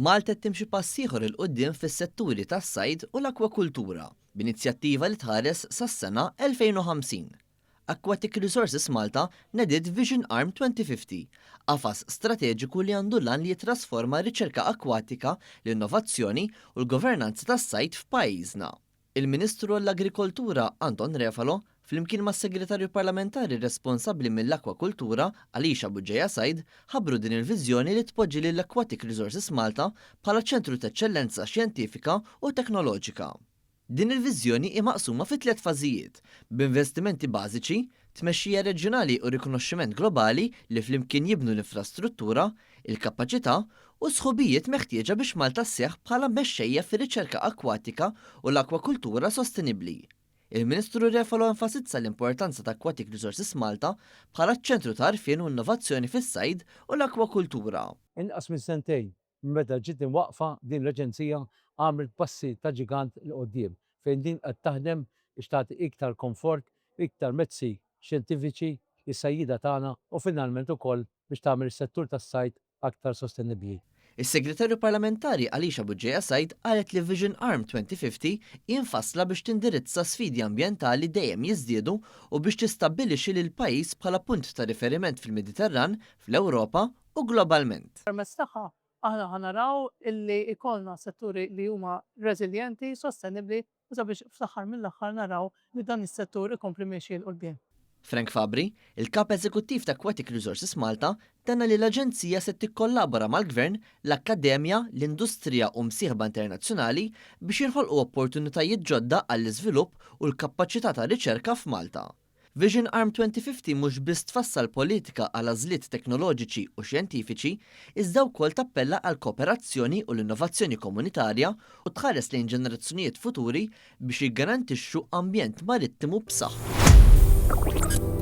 Malta qed timxi pass ieħor 'il quddiem fis-setturi tas-sajd u l-akwakultura, b'inizjattiva li tħares sas-sena 2050. Aquatic Resources Malta nediet Vision ARM 2050, qafas strateġiku li għandu l-għan li jittrasforma r-riċerka akkwatika, l-innovazzjoni u l-governanza tas-sajd f'pajjiżna. Il-Ministru għall-Agrikoltura Anton Refalo, flimkien mas-Segretarju Parlamentari responsabbli mill-Akwakultura, Alicia Bugeja Said, ħabbru din il-viżjoni li tpoġġi lil Aquatic Resources Malta bħala ċentru t'eċċellenza xjentifika u teknoloġika. Din il-viżjoni hi maqsuma fi tliet fażijiet, b'investimenti bażiċi, tmexxija reġjonali u rikonoxximent globali li flimkien jibnu l-infrastruttura, il-kapaċità u s-sħubijiet meħtieġa biex Malta sseħħ bħala mexxejja fir-riċerka akkwatika u l-akwakultura sostenibbli. Il-Ministru Refalo enfasizza l-importanza ta' Aquatic Resources Malta bħala ċ-ċentru ta' għarfien u innovazzjoni fis-sajd u l-akwakultura. Inqas minn sentejn minn meta ġiet imwaqqfa din l-aġenzija għamlet passi ta' ġigant 'il quddiem fejn din qed taħdem biex tagħti iktar komfort, iktar mezzi xjentifiċi lis-sajjieda tagħna u finalment ukoll biex tagħmel is-settur tas-sajd aktar sostenibbli. Is-Segretarju Parlamentari Alicia Bugeja Said qalet li Vision ARM 2050 hi mfassla biex tindirizza sfidi ambjentali dejjem jiżdiedu u biex tistabbilixxi lill-pajjiż bħala punt ta' riferiment fil-Mediterran, fl-Ewropa u globalment. Permezz tagħha aħna ħa naraw illi jkollna setturi li huma reżiljenti, sostenibbli u sabiex fl-aħħar mill-aħħar naraw li dan is-settur ikompli miexi 'l quddiem. Frank Fabri, il-Kap Eżekuttiv ta' Aquatic Resources Malta, tenna li l-aġenzija se tikkollabora mal-Gvern, l-akkademja, l-industrija u msieħba internazzjonali biex jinħolqu opportunitajiet ġodda għall-iżvilupp u l-kapaċità ta' riċerka f'Malta. Vision Arm 2050 mhux biss tfassal politika għal għażliet teknoloġiċi u xjentifiċi, iżda wkoll tappella għall-kooperazzjoni u l-innovazzjoni komunitarja u tħares lejn ġenerazzjonijiet futuri biex jiggarantixxu ambjent marittimu b'saħħtu.